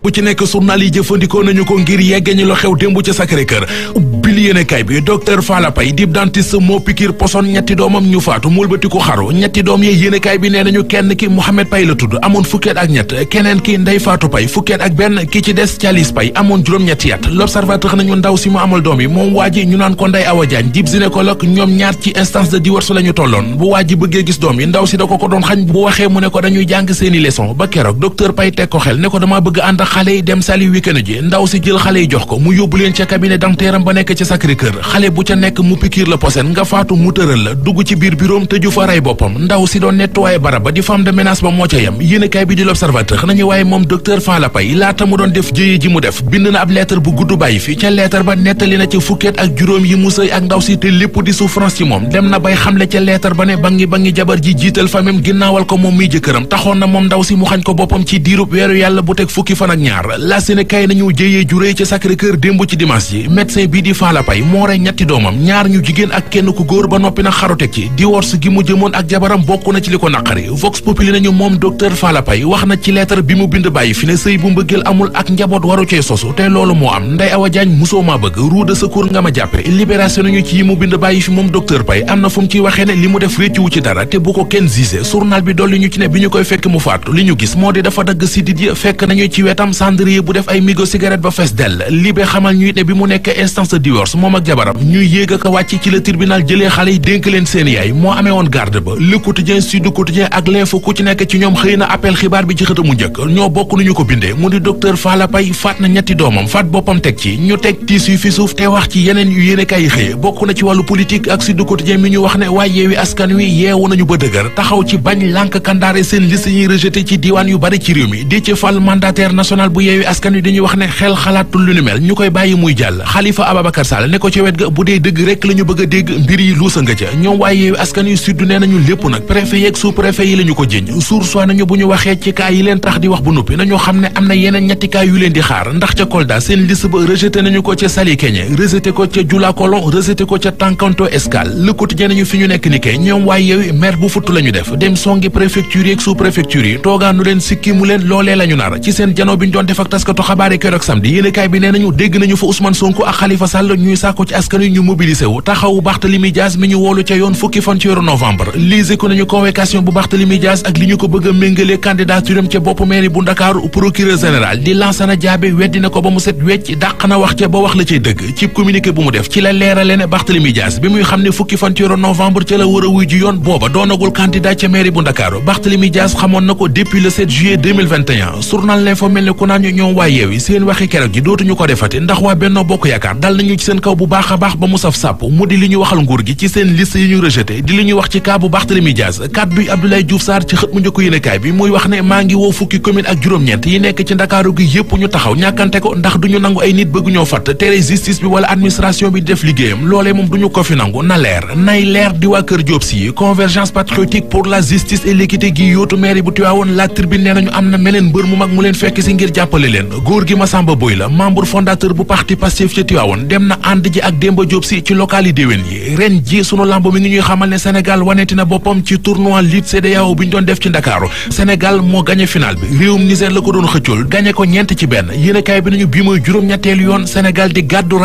bu ci nekk journal yi jëfandikoo nañu ko ngir yeggeñu la xew démb ca Sacré-Cœur ubbil yéenekaay bi docteur Falla Paye dib dentiste moo pikiir poson ñetti doomam ñu faatu mulbati ko xaru ñetti doom yi yéenekaay bi nee nañu kenn ki Mohamed Paye la tudd amoon fukkeet ak ñett keneen ki Ndey Faatu Paye fukkeet ak benn ki ci des Thialis Paye amoon juróom-ñetti at l'Observateur nañu ndaw si mu amal doom yi moom waa ji ñu naan ko Ndey Awa Diagne dib gynécologue ñoom ñaar ci instance de divorce la ñu tolloon bu waa ji bëggee gis doom yi ndaw si da ko doon xañ bu waxee mu ne ko dañuy jàng seeni leçon ba keroog docteur Paye teg ko xel ne ko dama bëgg ànd xale yi dem sali week-end ji ndaw si jël xale yi jox ko mu yóbbu leen ca cabinet dentaire ba nekk ca Sacré-Cœur xale bu ca nekk mu pikiir la posen nga faatu mu tëral la dugg ci biir bureau tëju fa rey boppam ndaw si doon nettoyé barab ba di femme de ménage ba moo ca yem yéenekaay bi di l'Observateur nañu waaye moom docteur Falla Paye laata mu doon def jëye ji mu def bind na ab lettre bu gudd bàyyi fi ca lettre ba nettali na ci fukkeet ak juróom yi mu sëy ak ndaw si te lépp di souffrance ci moom dem na bay xamle ca lettre ba ne bangi jabar ji jiital famem ginnaawal ko moom muy jëkkëram taxoon na moom ndaw si mu xañ ko boppam ci diirub weeru yàlla bu teg fukki fan ak ñaar la Sénégal nañu jëyee juree ci Sacré-Cœur démb ci dimanche ji médecin bii di Falla Paye moo rey ñetti doomam ñaar ñu jigéen ak kenn ku góor ba noppi na xaru teg ci divorce gi mu jëmoon ak jabaram bokk na ci li ko naqari Vox Populi nañu moom docteur Falla Paye wax na ci lettre bi mu bind bàyyi fi ne sëy bu mbëggeel amul ak njaboot waru cee sosu te loolu moo am Ndey Awa Diagne musoo maa bëgg roue de secours nga ma jàppe libération nañu ci yi mu bind bàyyi fi moom docteur Paye am na fu mu ciy waxee ne li mu def réccuwu ci dara te bu ko kenn gisé journal bi dolli ñu ci ne bi ñu koy fekk mu faatu li ñu gis moo di dafa dagg sidit yi fekk nañu ci wetam cendrier bu def ay migo cigarette ba fees dell libé xamal ñu ne bi mu nekk instance de divorce moom ak jabaram ñuy yéeg ak a wàcc ci la tribunal jëlee xale yi dénk leen seen yaay moo amee woon garde ba Le Quotidien Sud Quotidien ak L'Info ku ci nekk ci ñoom xëy na appel xibaar bi ci xët mu njëkk ñoo bokk nu ñu ko bindee mu di docteur Falla Paye faat na ñetti doomam faat boppam teg ci ñu teg tiis yu fi suuf te wax ci yeneen yu yéenekaay yi xëye bokk na ci wàllu politique ak Sud Quotidien mi ñu wax ne waaye Yewwi Askan Wi yeewu nañu ba dëgër taxaw ci bañ lànk kandaare seen liste ñuy rejeté ci diiwaan yu bari ci réew mi Déthié Fall mandataire national bu Yewwi Askan Wi dañuy wax ne xel xalaatul lu ni mel ñu koy bàyyi muy jàll Khalifa Ababacar Sall ne ko ci wet ga bu dee dëgg rek la ñu bëgg a dégg mbir yi luusa nga ca ñoom waaye Yewwi Askan Wi sud nee nañu lépp nag préfet yeeg sous préfet yi la ñu ko jëñ source nañu bu ñu waxee ci cas yi leen tax di wax bu noppi nañu xam ne am na yeneen ñetti cas yu leen di xaar ndax ca Kolda seen liste ba rejeté nañu ko ca Salikégné rejeté ko ca Dioulacolon rejeté ko ca Tankanto Escale Le Quotidien nañu fi ñu nekk ni kay ñoom waaye Yewwi maire bu futt la ñu def dem songi préfecture yeeg sous préfecture yi toogaanu leen sikki mu leen loolee la ñu nar ci seen janoo bi ñu doon def ak taskatu xabaare keroog samedi yéenekaay bi nee nañu dégg nañu fa Ousmane Sonko ak Khalifa Sall ñuy sàkku ci askan wi ñu mobilisé wu taxawu Barthélémy Dias mi ñu woolu ca yoon fukki fan ci weeru novembre lise ko nañu convocation bu Barthélémy Dias ak li ñu ko bëgg a méngale candidature am ca bopp mairie bu Ndakaaru procureur général di Lansana Diabe weddi na ko ba mu set wecc dàq na wax ca ba wax la cay dëgg ci communiqué bu mu def ci la leerale ne Barthélémy Dias bi muy xam ne fukki fan ci weeru novembre ca la war a wuy ji yoon booba doonagul candidat ca mairie bu Ndakaaru Barthélémy Dias xamoon na ko depuis le 7 juillet 2021 journal L'Info mel ne ku naan ñu ñoom waa Yewwi seen waxi keroog ji dootuñu ko defati ndax waa Benno Bokk Yaakaar dal nañu ci seen kaw bu baax a baax ba mu saf sàpp mu di li ñu waxal nguur gi ci seen liste yi ñu rejeté di li ñuy wax ci cas bu Barthélémy Dias kaddu bi Abdoulaye Diouf Sarr ci xët mu njëkk yéenekaay bi muy wax ne maa ngi woo fukki commune ak juróom-ñeent yi nekk ci Ndakaaru gi yépp ñu taxaw ñàkkante ko ndax duñu nangu ay nit bëgg ñoo fatt tere justice bi wala administration bi def liggéeyam loolee moom duñu ko fi nangu na leer nay leer di waa Kër Diop si convergence patriotique pour la justice et l'équité gi yóotu mairie bu Tivaouane La Tribune nee nañu am na meneen mbër mu mag mu leen fekk si ngir jàppale leen góor gi Massamba Boy la membre fondateur bu parti Pastef ci Tivaouane dem na ànd ji ak Demba Diop si ci local yi déwén yi ren ji sunu lamb mi ngi ñuy xamal ne Sénégal waneeti na boppam ci tournoi Lutte CEDEAO bi ñu doon def ci Ndakaaru Sénégal moo gagné final bi réewum Niger la ko doon xëccool gagné ko ñeent ci benn yéenekaay bi nañu bii mooy juróom-ñetteelu yoon Sénégal di gàddu raay